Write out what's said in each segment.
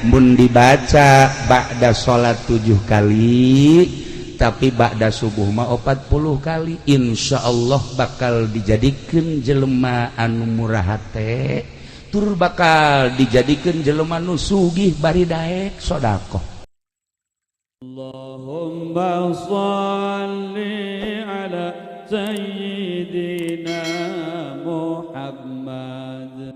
Mun dibaca ba'da salat 7 kali, tapi ba'da subuh mah 40 kali, insya Allah bakal dijadikan jelema anu murah hate, tur bakal dijadikan jelema nu sugih bari daek sedekah. Allahumma shalli ala sayyidina Muhammad.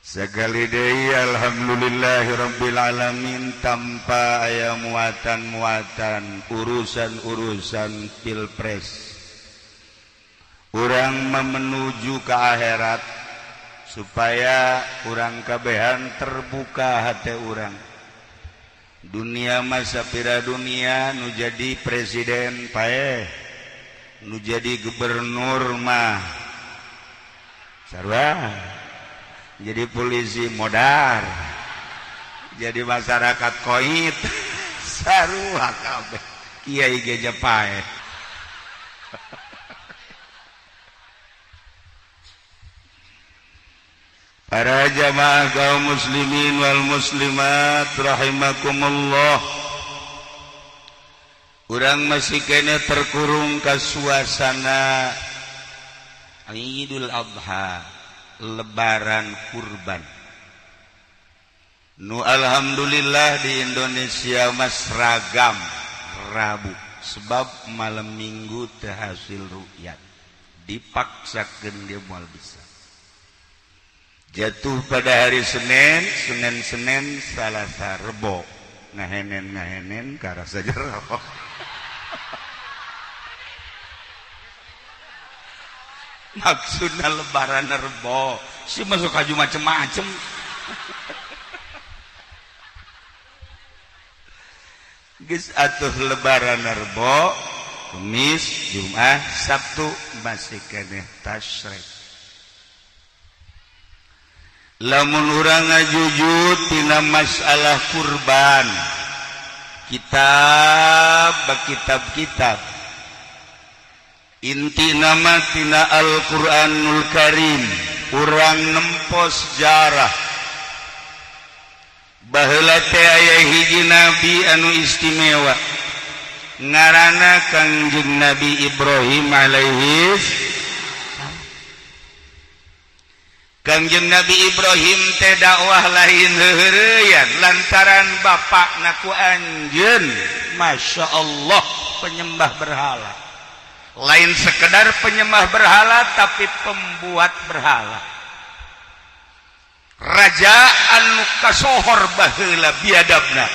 Sekali deui alhamdulillahirabbil alamin, tanpa aya muatan-muatan urusan-urusan pilpres, urang menuju ke akhirat supaya urang kabehan terbuka hati urang. Dunia masa pira dunia, nu jadi presiden paeh, nu jadi gubernur mah sarua, jadi polisi modar, jadi masyarakat koit sarua kabeh, kiai ge paeh. Para jamaah kaum muslimin wal muslimat rahimakumullah, urang masih kene terkurung ke suasana Idul Adha, Lebaran kurban. Nu alhamdulillah di Indonesia mas ragam Rabu, sebab malam Minggu teu hasil rukyat, dipaksakeun dia moal bisa. Jatuh pada hari Senin, Senin Senin Salasa Rebo, ngahenen ngahenen karasa jero. Maksudna lebaran Rebo si masuk kaju macem-macem. Geus atuh lebaran Rebo, Kamis, Jumat, Sabtu masih keneh tasyrik. Lamun urang ngajujud tina masalah kurban, kitab kitab-kitab inti nama tina Al-Qur'anul Karim, urang nempo sejarah baheula teh aya hiji nabi anu istimewa ngaranna Kangjeng Nabi Ibrahim alaihi. Kangjeng Nabi Ibrahim teh dakwah lain heureyan lantaran bapakna ku anjeun, Masya Allah, penyembah berhala. Lain sekedar penyembah berhala tapi pembuat berhala. Raja anu kasohor baheula biadabna,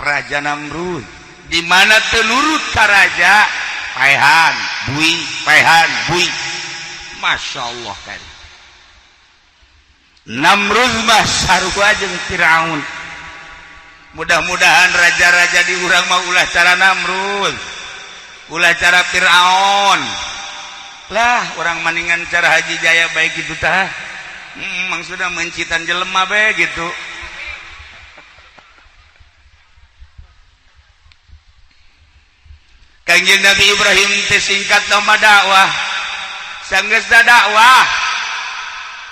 Raja Namrud, di mana teu nurut ka raja paehan bui, paehan bui. Masya Allah kan Namrud mah sarua jeung Firaun. Mudah-mudahan raja-raja di urang mah ulah cara Namrud, ulah cara Firaun lah. Orang maningan cara Haji Jaya baik gitu tah. Maksudna mencitan jelema bae gitu. Kangjeng Nabi Ibrahim teh singkat nama dakwah, sanggeus dakwah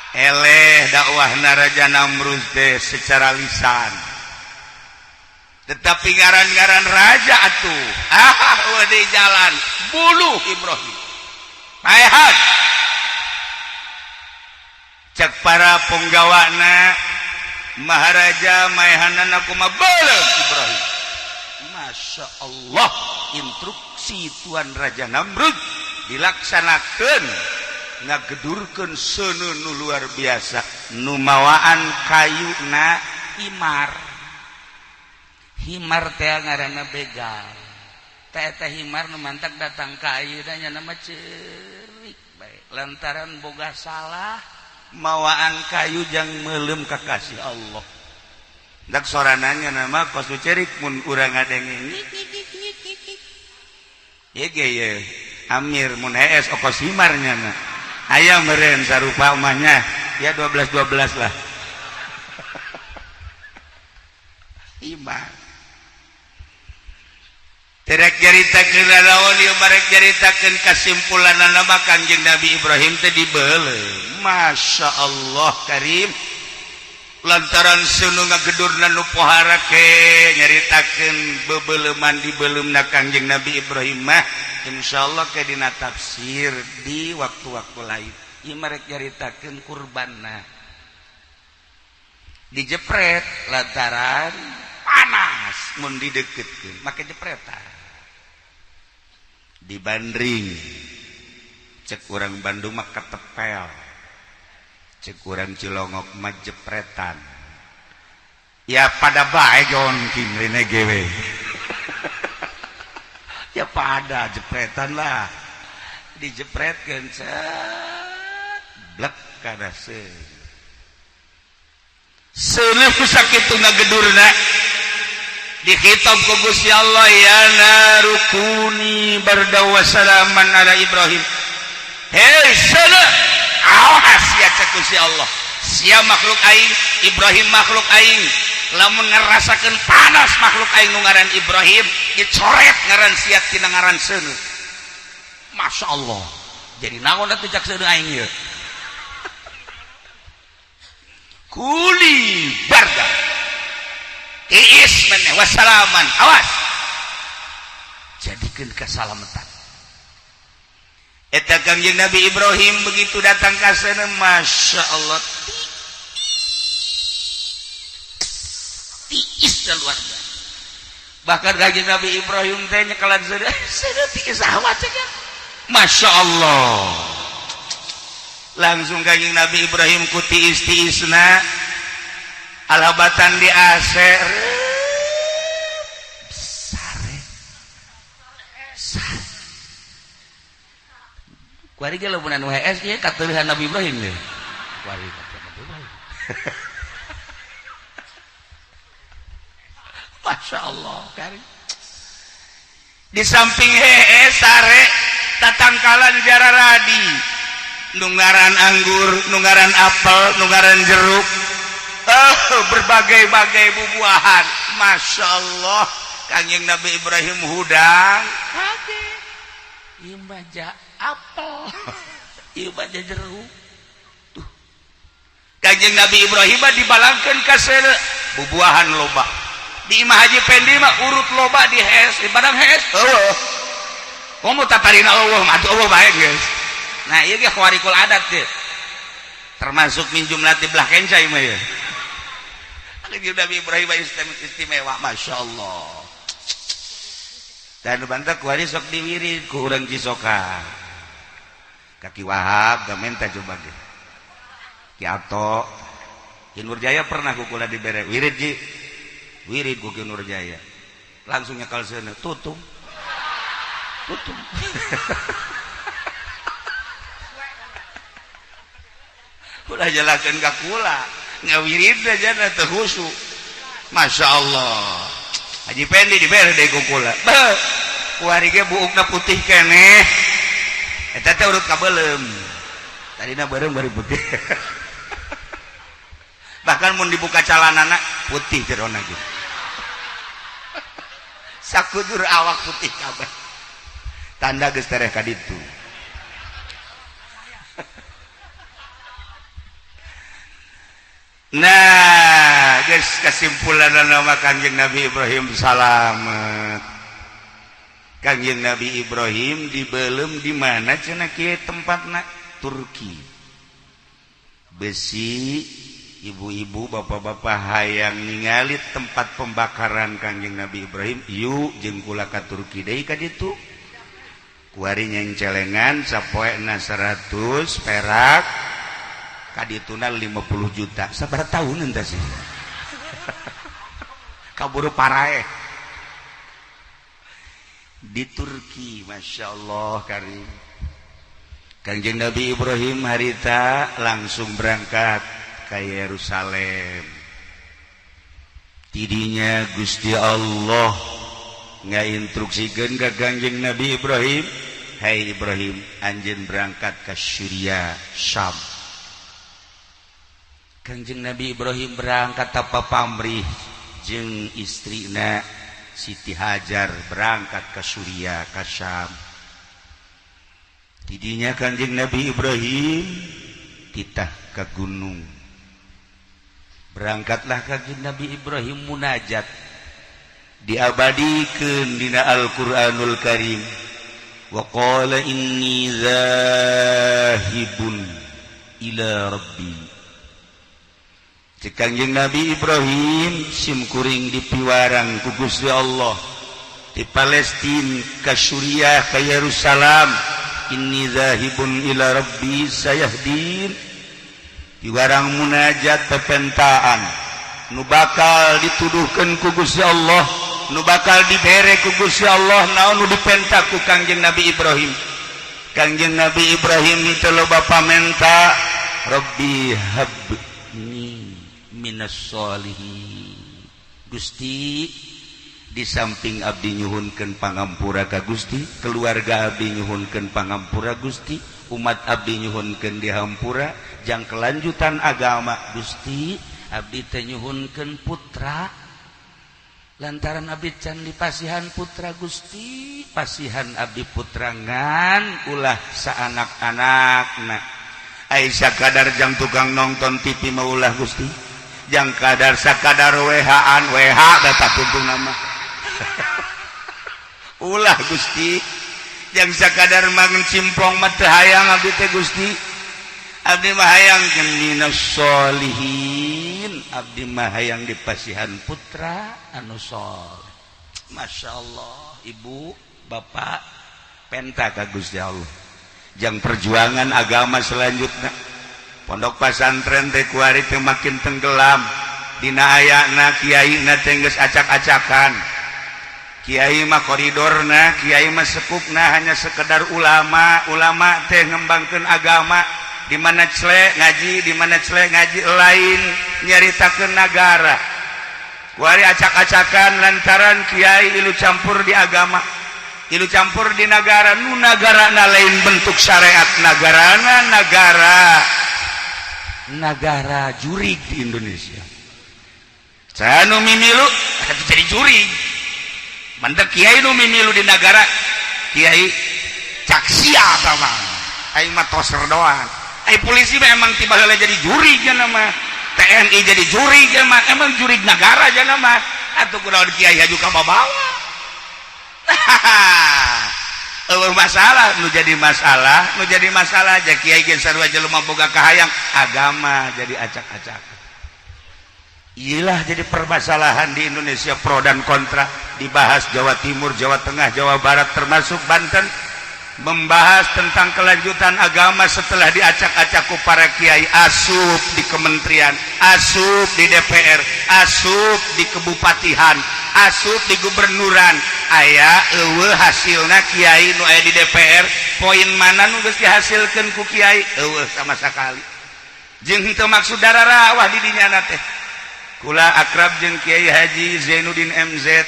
eleh dakwah Raja Namrud teh secara lisan, tetapi ngaran-ngaran raja atuh ah di jalan buluh Ibrahim paehan. Cek para penggawana Maharaja maehanana kumaha beuleum Ibrahim. Masya Allah, instruksi Tuan Raja Namrud dilaksanakan, ngagedurkeun seuneu nu luar biasa, nu mawaan kayuna himar. Himar teh ngaranna begal teh, teh himar nu mantak datang ka ayeuna nya nama ceurik bae lantaran boga salah mawaan kayu jang meuleum ka kasih Allah. Dak sorananya nama kos nu ceurik mun urang ngadenge ye ge ye Amir mun hees okos himar nya ayam meren sarupa omahnya ya 12 12 lah. Himar Terek nyaritakeun nanaon ieu barek nyaritakeun kasimpulanna mah Kangjeng Nabi Ibrahim teh dibeuleum. Masya Allah Karim. Lantaran seuneu ngagedurna nu pohara ke nyaritakeun bebeleuman dibeuleumna Kangjeng Nabi Ibrahim mah insyaallah ke dina tafsir di waktu-waktu lain. Ieu mah rek nyaritakeun kurbanna. Dijepret lantaran panas mun dideketkeun make jepretan. Dibandring cek urang Bandung mah ketepel, cek urang Cilongok mah jepretan. Ya pada bae jongking rene gewe. Ya pada jepretan lah, dijepretkeun set blek kana seuneu sakitu ngagedurna. Dikhitab ku Gusti Allah, ya naru kuni barda wa salaman ala Ibrahim. Hei seuneu, awas ya cek Gusti Allah, sia makhluk aing, Ibrahim makhluk aing, lamun ngerasakeun panas makhluk aing nu ngaran Ibrahim, dicoret ngaran sia tina ngaran seuneu. Masya Allah, jadi naon atuh cak seuneu aing ieu? Kuli barda tiis maneh wassalaman, awas jadikeun kasalamatan. Eta Kangjeng Nabi Ibrahim begitu datang ka sana, Masya Allah, tiis luar biasa. Bahkan Kangjeng Nabi Ibrahim teh nyekelan seuneu, seuneu tiis awas cenah. Masya Allah, langsung Kangjeng Nabi Ibrahim ku tiis-tiisna alabatan di AC sare sare. Kuari ge lamun anu HS ieu kateuhan Nabi Ibrahim ge. Kuari kateuhan Nabi Ibrahim. Masya Allah kari. Di samping hees sare tatangkalan jararadi, nunggaran anggur, nunggaran apel, nunggaran jeruk, berbagai-bagai bubuahan. Masya Allah, Kangjeng Nabi Ibrahim hudang kaget, ieu baja apel, ieu baja jeruk. Tuh Kangjeng Nabi Ibrahim mah dibalangkeun ka seuneu bubuahan loba. Di Imah Haji Pendi mah urut loba di hees, di padang hees eueuh. Komo tatarina eueuh mah atuh eueuh bae geus. Nah ieu ge khawarikul adat teh, termasuk min jumlati belah kenca ieu mah ya. Nabi Ibrahim istimewa, Masya Allah. Dan bantah kuari sok diwirid ku urang Cisoka. Kaki Wahab gak minta coba ge. Ki Ato, Ki Nurjaya pernah ku kula dibere wirid ji. Wirid ku Ki Nurjaya. Langsung nyekal seuneu, tutung. Tutung. Ulah jelakeun ka kula. Ngawirid aja teu khusyuk. Masya Allah, Haji Pendi dibere deui ku kula. Beuh, kuari ge buukna putih keneh. Eta teh urut kabeuleum. Tadina beureum bari putih. Bahkan mun dibuka calanana putih jerona ge. Sakujur awak putih kabeh. Tanda geus tereh ka ditu. Nah, guys, kesimpulan nama Kangjeng Nabi Ibrahim salamet. Kangjeng Nabi Ibrahim dibelem di mana cenah kieu tempatna? Turki. Besi ibu-ibu bapak-bapak hayang ningali tempat pembakaran Kangjeng Nabi Ibrahim, yuk jeung kula ka Turki deui ka ditu. Kuari nyencelengan sapoena 100 perak. Kadituna 50 juta. Sabaraha tahun entah sih. Kaburu paraeh. Di Turki, Masya Allah karim. Kangjeng Nabi Ibrahim harita langsung berangkat ke Yerusalem. Tidinya Gusti Allah ngainstruksikeun ka Kangjeng Nabi Ibrahim, "Hai Ibrahim, anjeun berangkat ke Syria, Syam." Kangjeng Nabi Ibrahim berangkat tanpa pamrih jeung istrina Siti Hajar berangkat ke Suriah, ke Syam. Tidinya Kanjeng Nabi Ibrahim titah ke gunung. Berangkatlah Kanjeng Nabi Ibrahim munajat, diabadikan dina Al-Qur'anul Karim. Wa qala inni zahibun ila rabbi. Cek Kanjeng Nabi Ibrahim, sim kuring dipiwarang ku Gusti Allah di Palestina ka Suriah, ka Yerusalem. Inni zahibun ila rabbi sayahdin. Piwarang munajat, pepentaan nu bakal dituduhkan ku Gusti Allah, nu bakal dibere ku Gusti Allah. Naon nu dipenta ku Kangjeng Nabi Ibrahim? Kangjeng Nabi Ibrahim teu loba pamenta, Rabbi habni minas solihin. Gusti, di samping abdi nyuhunkeun pangampura ka Gusti, keluarga abdi nyuhunkeun pangampura, Gusti, umat abdi nyuhunkeun dihampura jang kelanjutan agama, Gusti, abdi teh nyuhunkeun putra lantaran abdi can dipasihan putra. Gusti, pasihan abdi putra, ngan ulah saanak-anakna. Ai sakadar jang tukang nonton TV mah ulah, Gusti, jang kadar sakadar WH-an WH data tuntung nama ulah, Gusti, jang sakadar mangan cimplong mah teu hayang abdi teh. Gusti, abdi mah hayang minas solihin, abdi mah hayang dipasihan putra anu soleh. Masya Allah, ibu bapak penta ka Gusti Allah jang perjuangan agama selanjutnya. Pondok pasantren teh kuari teh makin tenggelam dina ayana kiai na teh geus acak-acakan. Kiai mah koridorna, kiai mah sekupna hanya sekedar ulama. Ulama teh ngembangkeun agama, di mana cele ngaji, di mana cele ngaji, lain nyaritakeun nagara. Kuari acak-acakan lantaran kiai ilu campur di agama, ilu campur di negara. Nu nagara na lain bentuk syariat, nagarana negara negara jurig di Indonesia. Saya nu mimilu atuh jadi jurig. Mandek kiai nu mimilu di negara, kiai cak sia mah, aing mah toser doang. Ai polisi mah emang tiba heula jadi jurig ya nama, TNI jadi jurig ya mah, emang jurig negara aja nama. Atuh kunaon kiai haju ka babawa? Eueuh masalah. Nu jadi masalah, nu jadi masalah aja kiai ge sarua jelema boga kahayang, agama jadi acak-acak. Iyalah, jadi permasalahan di Indonesia, pro dan kontra dibahas Jawa Timur, Jawa Tengah, Jawa Barat, termasuk Banten, membahas tentang kelanjutan agama setelah diacak-acak ku para kiai asup di kementerian, asup di DPR, asup di kebupatihan, asup di gubernuran. Aya eueuh hasilna kiai nu aya di DPR? Poin mana nu geus dihasilkeun ku kiai? Eueuh sama sekali. Jeung henteu maksud dararawah di dinya teh. Kula akrab jeung Kiai Haji Zainuddin MZ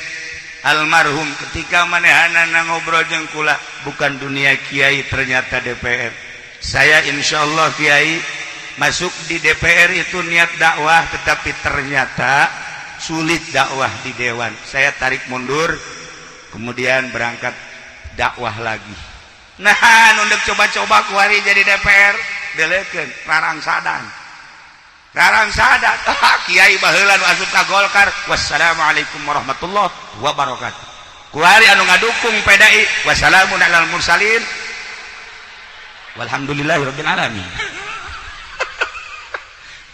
almarhum. Ketika manehanana ngobrol jeung kula, bukan dunia kiai, ternyata DPR. Saya insya Allah, kiai, masuk di DPR itu niat dakwah, tetapi ternyata sulit dakwah di dewan. Saya tarik mundur, kemudian berangkat dakwah lagi. Nah, nunduk coba-coba kuari jadi DPR delekeun rarangsadan rarangsadan. Kiai baheula nu asup ka Golkar, wassalamualaikum warahmatullahi wabarakatuh. Kuari anu ngadukung PDI, wassalamun alal mursalin walhamdulillahirabbil alamin.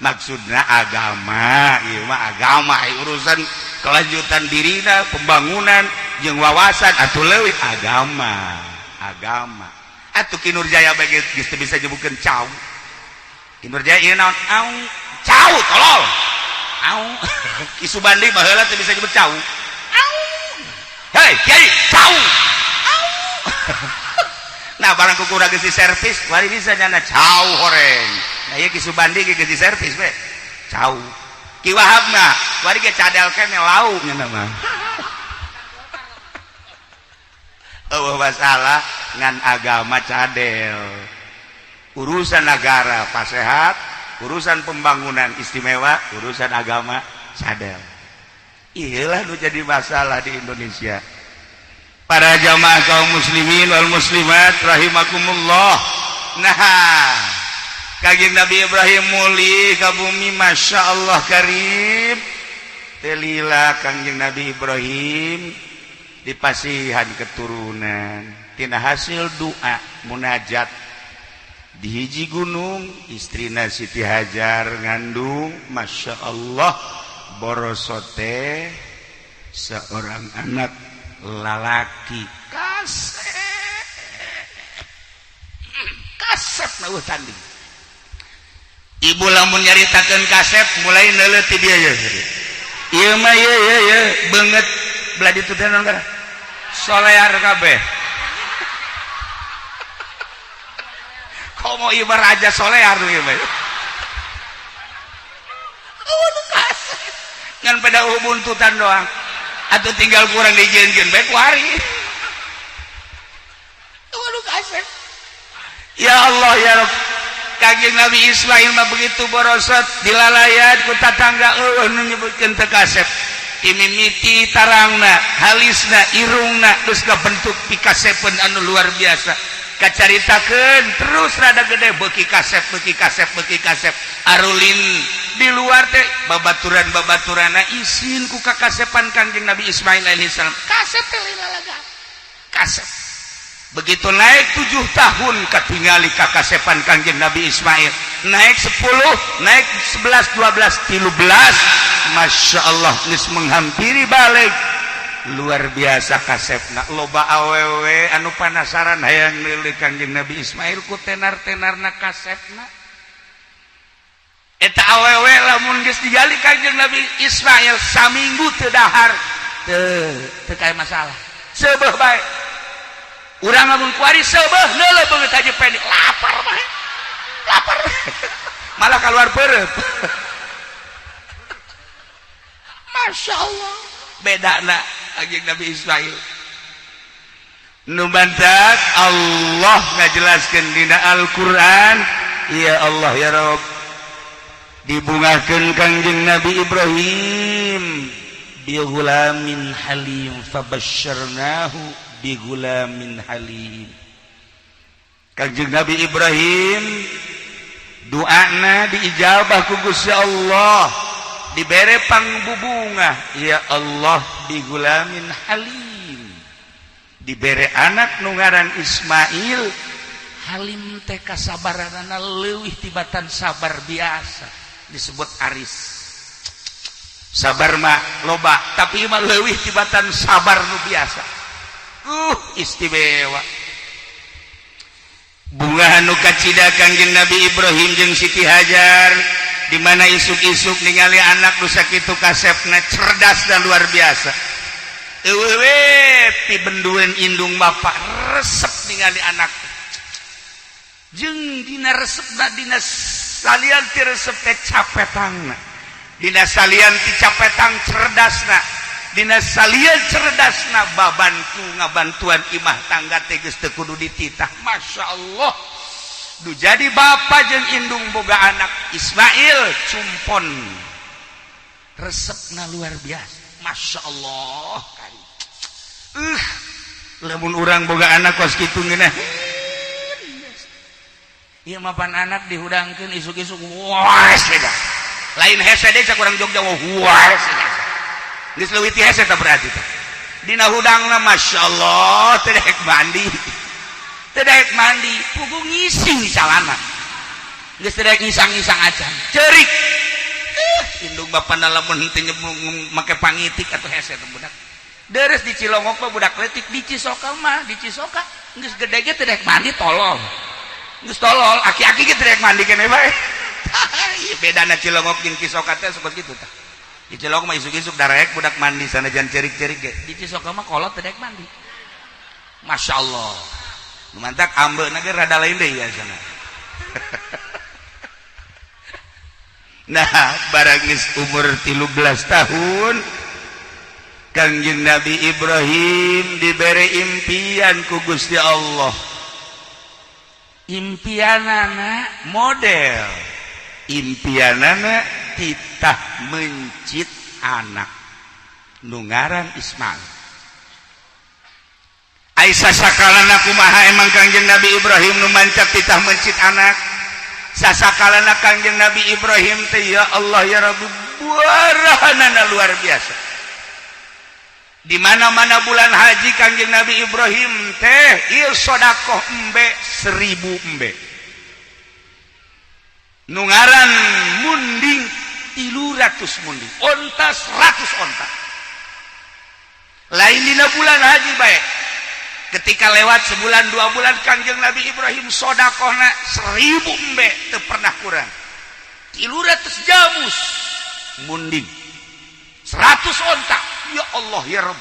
Maksudnya agama ieu mah, agama urusan kelanjutan dirina, pembangunan jeung wawasan atuh leuwih agama. Agama atuh Ki Nurjaya bagi geus teu bisa nyebutkeun cau. Ki Nurjaya ieu naon? Au, cau, tolol, au. Ki Subandi baheula teu bisa nyebut cau. Au, hei kiai, cau, au. Nah, barang kuku geus di servis wari bisa nyana cau horeng. Nah, ieu Ki Subandi ge geus di servis we cau. Ki Wahab mah wari ge cadel kene lau nya mah. Eueuh masalah, ngan agama cadel, urusan negara pasehat, urusan pembangunan istimewa, urusan agama cadel. Iyalah nu jadi masalah di Indonesia. Para jamaah kaum muslimin wal muslimat rahimakumullah. Nah, Kangjeng Nabi Ibrahim mulih ka bumi, Masya Allah karim. Teu lila Kangjeng Nabi Ibrahim dipasihan keturunan tina hasil doa munajat di hiji gunung. Istrina Siti Hajar ngandung. Masya Allah, borosote seorang anak lalaki kasep kasep na tanding. Ibu lamun nyaritakeun kasep mulai neuleuh ti dia ya. Ieu mah ieu ieu ieu beungeut belah ditu teh naon ngaran? Solear kabeh. Komo ieu mah raja solear ieu mah. Oh, nu kasep. Ngan pada buntutan doang. Atau tinggal kurang dijieunkeun bae kuari. Waduh, kasep. Ya Allah ya Rabb. Kangjeng Nabi Ismail mah begitu borosot dilalayat ku tatangga, eueuh nu nyebutkeun teu kasep. Timimiti tarangna, halisna, irungna geus kabentuk pikasepeun anu luar biasa. Kacaritakeun terus rada gede beuki kasep, beuki kasep, beuki kasep. Arulin di luar teh babaturan-babaturana isin ku kakasepan Kangjeng Nabi Ismail alaihissalam. Kasep teh lalaga. Kasep. Begitu naik 7 tahun katingali kakasepan Kangjeng Nabi Ismail. Naik 10, naik 11, 12, 13. Masya Allah, geus menghampiri balig. Luar biasa kasepna. Loba awewe anu panasaran hayang neuleuk Kangjeng Nabi Ismail ku tenar-tenarna kasepna. Eta awewe lamun geus digali Kangjeng Nabi Ismail saminggu teu dahar, teu teu kaya masalah. Seubeuh bae. Urang lamun kuari seubeuh neuleuh beungeut aja pendek, lapar mah. Lapar. Malah keluar perep. Masya Allah. Beda na Kangjeng Nabi Ismail. Nu mantak Allah ngajelaskeun dina Al-Qur'an, ya Allah ya Rabb, dibungahkeun Kangjeng Nabi Ibrahim bi ghulamin halim, fabasyarnahu bi ghulamin halim. Kangjeng Nabi Ibrahim doana diijabah ku Gusti Allah, dibere pangbubungah, ya Allah, bi ghulamin halim, dibere anak nu ngaran Ismail. Halim teh kasabaranana leuwih tibatan sabar biasa, disebut aris. Sabar mah loba, tapi mah leuwih tibatan sabar nu biasa. Istimewa. Bunga anu kacida Kangjeng Nabi Ibrahim jeung Siti Hajar, di mana isuk-isuk ningali anak nu sakitu kasepna, cerdas dan luar biasa. Eueuh we pibenduen indung bapak resep ningali anak. Jeung dina resepna, dina salian ti resep teh capetangna, dina salian ti capetang cerdasna, dina salian cerdasna babantu ngabantuan imah tangga teh geus teu kudu dititah. Masya Allah, du jadi bapak jeung indung boga anak Ismail cumpon resepna luar biasa. Masya Allah, lamun urang boga anak kos kitu ngeunah. Ieu mapan anak dihudangkeun isuk-isuk, wah beda. Lain hese deui, cak urang Jogja, wah geus leuwih ti hese tah berarti teh. Dina hudangna, Masya Allah, teu daek mandi. Teu daek mandi, puguh ngising calana. Geus teu daek ngisang-ngisang acan. Ceurik. Indung bapana lamun teu make pangitik atau hese teh budak. Deres di Cilongok mah budak leutik, di Cisoka mah, di Cisoka geus gede ge teu daek mandi, tolol. Geus tolol, aki-aki ge teu daek mandi keneh bae. Ieu bedana Cilongok jeung Cisoka teh seperti kitu tah. Di Cilongok mah isuk-isuk darek budak mandi sanajan cerik-cerik ge. Di Cisoka mah kolot teu daek mandi. Masya Allah. Nu mantak ambeuna ge rada lain deui ya sana. Nah, barang geus umur 13 tahun, Kangjeng Nabi Ibrahim dibere impian ku Gusti Allah. Impianana model, impianana titah mencit anak. Nu ngaran Ismail. Aisyah sakalana kumaha emang Kangjeng Nabi Ibrahim nu mancap titah mencit anak. Sasakalana Kangjeng Nabi Ibrahim teh ya Allah ya Rabbi buarahanana luar biasa. Di mana-mana bulan haji Kangjeng Nabi Ibrahim teh ieu sedekah embe 1000 embe. Nu ngaran munding 300 munding, onta 100 onta. Lain dina bulan haji bae. Ketika lewat sebulan 2 bulan Kangjeng Nabi Ibrahim sodakohna 1000 embe teu pernah kurang. 300 jamus munding, 100 onta. Ya Allah ya Rabb.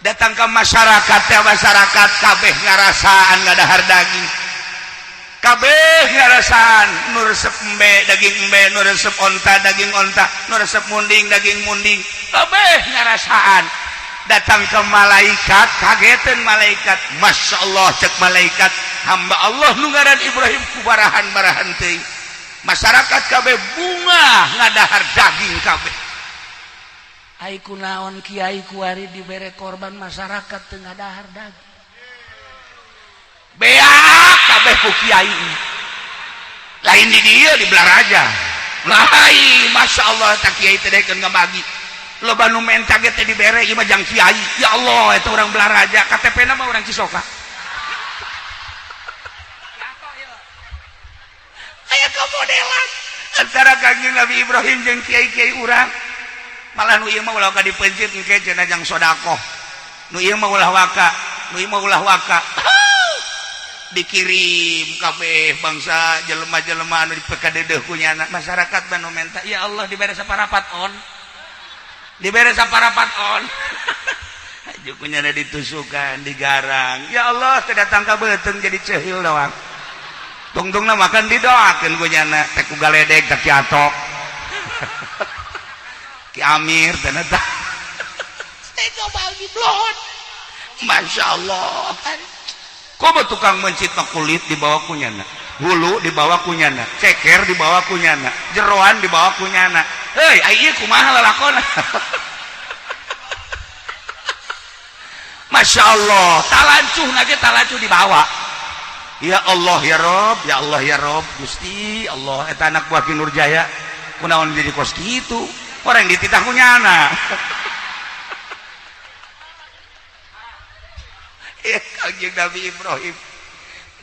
Datang ke masyarakat ya masyarakat kabeh ngarasaan ngadahar daging. Kabeh ngarasaan nu resep embe daging embe, nu resep onta daging onta, nu resep munding daging munding. Kabeh ngarasaan. Datang ke malaikat kagetan malaikat, Masya Allah cek malaikat, hamba Allah nu ngaran Ibrahim kubarahan-barahan teuing. Masyarakat kabeh bunga ngadahar daging kabeh. Ai kunaon kiai kuari dibere korban masyarakat teu ngadahar daging. Beak kabeh ku kiai. Lain di dieu di Belaraja. Lain Masya Allah tak kiai teh daekeun ngabagi. Loba nu menta ge teh dibere ieu mah jang kiai. Ya Allah eta urang Belaraja, KTP-na mah urang Cisoka. Aya kamodelan antara Kangjeng Nabi Ibrahim jeung kiai-kiai urang. Malah nu ieu mah ulah ka dipencit engke cenah jang sedekah. Nu ieu mah ulah waka, nu ieu mah ulah waka. Dikirim kabeh bangsa jelema-jelema anu dipekadedeuh ku nyana. Masyarakat mah nu menta, ya Allah dibere saparapat on. Dibere saparapat on. Haju ku nyana ditusukan, digarang. Ya Allah teu datang ka beuteung jadi ceuhil doang. Tungtungna makan didoakeun ku nyana teh ku galedeg teh Ki Ato. Ki Amir teh eta. Teh bagi blon. Masya Allah. Komo tukang mencit mah kulit dibawa ku nyana, hulu dibawa ku nyana, ceker dibawa ku nyana, jeroan dibawa ku nyana. Hei, ai ieu kumaha lalakona? Masya Allah, talancuh nage talancuh dibawa. Ya Allah ya Rob, ya Allah ya Rob, Gusti Allah eta anak buah Ki Nurjaya kunaon jadi kos kitu? Orang dititah ku nyana. Ya Kangjeng Nabi Ibrahim.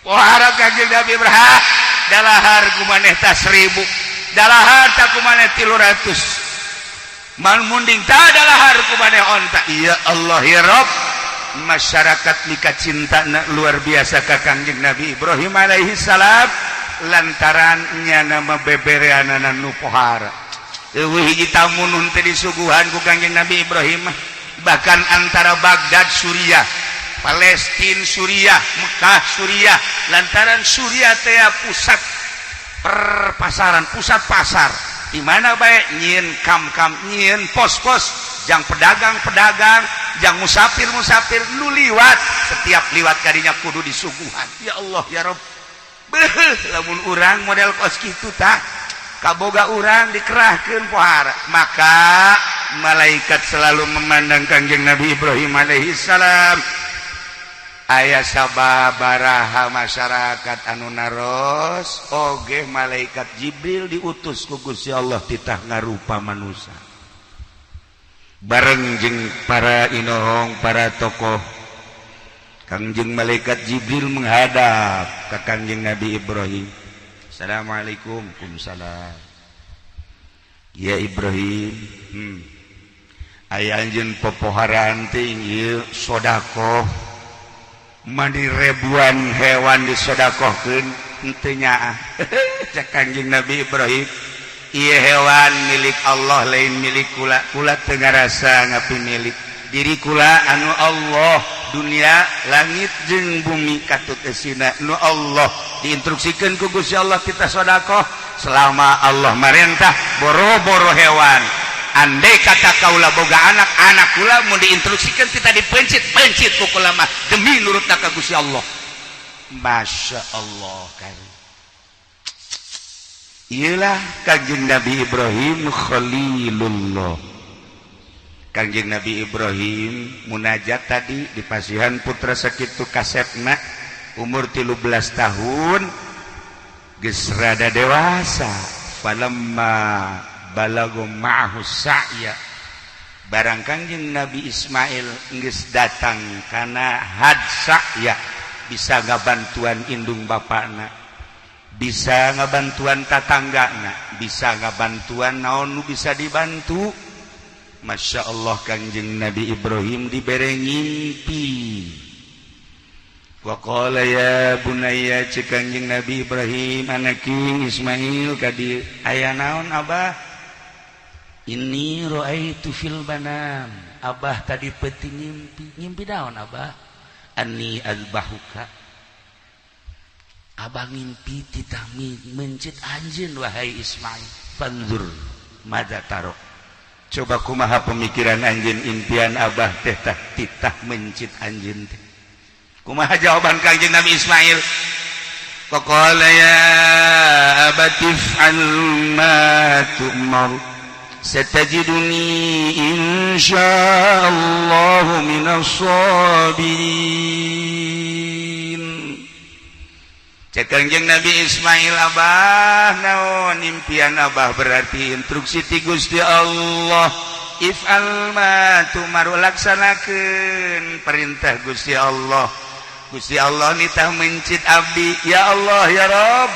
Pohara Kangjeng Nabi Ibrahim, dalahar kumaneh ta 1000, dalahar ta kumaneh 300. Man munding ta dalahar kumaneh onta. Ya Allah ya Rob. Masyarakat mika cinta luar biasa ka Kangjeng Nabi Ibrahim alaihi salam lantaran nyana mah bebereanana nu pohara. Eueuh hiji tamu nu teu disuguhan ku Kangjeng Nabi Ibrahim, bahkan antara Baghdad Suriah, Palestina Suriah, Mekah Suriah, lantaran Suriah teh pusat perpasaran, pusat pasar. Di mana bae nyieun kam-kam, nyieun pos-pos, jang pedagang-pedagang, jang musafir-musafir nu liwat, setiap liwat kadinya kudu disuguhan. Ya Allah ya Rob. Beuh, lamun urang model kos kitu tah, kaboga urang dikerahkeun pohara. Maka malaikat selalu memandang Kangjeng Nabi Ibrahim alaihi salam. Aya sababaraha masyarakat anu naros oge malaikat Jibril diutus ku Gusti Allah titah ngarupa manusia bareng jeung para inohong para tokoh. Kangjeng malaikat Jibril menghadap ka Kangjeng Nabi Ibrahim. Assalamualaikum. Waalaikumsalam. Ya Ibrahim, aya anjeun popoharaan teh ieu sedekah mani ribuan hewan disodakohkeun henteu nyaah. Cek Kangjeng Nabi Ibrahim, ieu hewan milik Allah lain milik kula. Kula teu ngarasa ngapi milik diri kula anu Allah, dunia langit jeung bumi katut esina nu Allah. Diinstruksikeun ku Gusti Allah kita sodakoh selama Allah marentah boro-boro hewan. Andai kata kaula boga anak, anak kula mau diinstruksikan kita dipencit-pencit ku kula mah demi nurut ka Gusti Allah. Masya Allah kan. Iyalah Kangjeng Nabi Ibrahim Khalilullah. Kangjeng Nabi Ibrahim munajat tadi di pasihan putra sakitu kasepna umur 13 tahun geus rada dewasa. Falamma balagu ma'ahu sa'ya, barang Kangjeng Nabi Ismail geus datang kana had sa'ya, bisa ngabantuan indung bapakna, bisa ngabantuan tatanggana, bisa ngabantuan naon nu bisa dibantu. Masya Allah, Kangjeng Nabi Ibrahim dibere ngimpi. Waqala ya bunayya, cek Kangjeng Nabi Ibrahim, anaki Ismail kadi. Aya naon, Abah? Inni ra'aitu fil manam, Abah tadi peuting ngimpi. Ngimpi naon, Abah? Anni azbahuka, Abah ngimpi titah mencit anjeun, wahai Ismail. Fanzur madza taro, coba kumaha pemikiran anjeun, impian Abah teh tah titah mencit anjeun teh. Kumaha jawaban Kangjeng Nabi Ismail? Faqala ya abati if'al ma tu'mar, satajiduni insyaallah minas sabirin. Cek Kangjeng Nabi Ismail, Abah, naon impian Abah berarti instruksi ti Gusti Allah. If'al ma tu'mar, laksanakeun perintah Gusti Allah. Gusti Allah nitah mencit abdi. Ya Allah, ya Rob,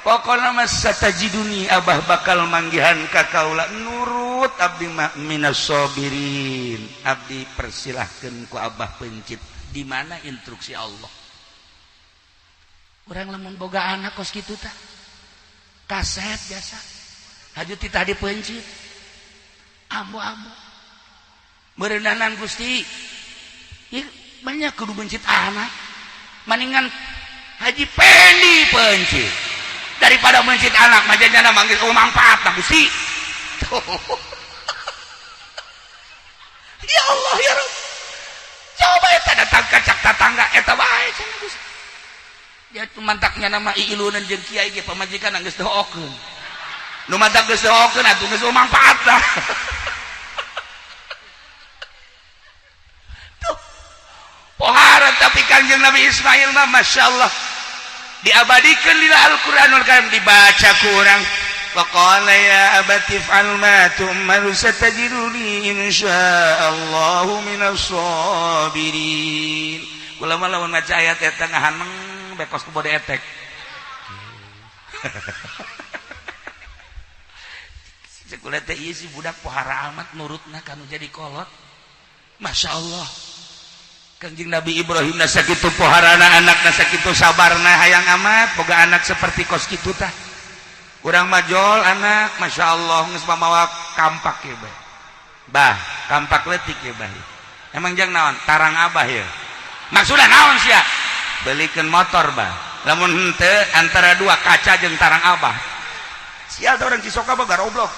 pokokna mah satajiduni, Abah bakal manggihan ka kaula, nurut abdi mah, minas sabirin. Abdi persilahkeun ku Abah pencit. Di mana instruksi Allah? Urang lamun boga anak kos kitu tah kaset biasa haju titah dipencit, ambo-ambo meureunanan Gusti. Ih, banyak kudu mencit anak, maningan Haji Pendi pencit daripada mencit anak majanya manggil. Oh, manfaat lah Gusti. Ya Allah, ya Rabb, coba eta datang ka cak tatangga eta bae cenah Gusti. Dia mantaknya nama iilunan jeung kiai ge pamajikan geus doakeun, nu mantak geus doakeun atuh geus manfaat lah. Tuh pohara. Tapi Kangjeng Nabi Ismail mah Masya Allah diabadikan dina Al-Qur'anul Karim, dibaca ku urang. Waqala ya abati if'al ma tu'mar, satajiduni insyaallahu minas sabirin. Kula mah lamun maca ayat eta ngahaneng bekos ku bode etek. Cek kula teh ieu si budak pohara amat nurutna kanu jadi kolot. Masya Allah. Kangjeng Nabi Ibrahim na sakitu poharana anak, na sakitu sabarna, hayang amat boga anak seperti kos kitu tah. Urang majol anak, Masya Allah, geus mamawa kampak ya bah. Bah, kampak leutik ya bah. Emang jang naon? Tarang Abah ya. Maksudna naon sia? Belikeun motor bah. Lamun henteu antara dua kaca jeung tarang Abah. Sial teh orang Cisoka mah garoblok.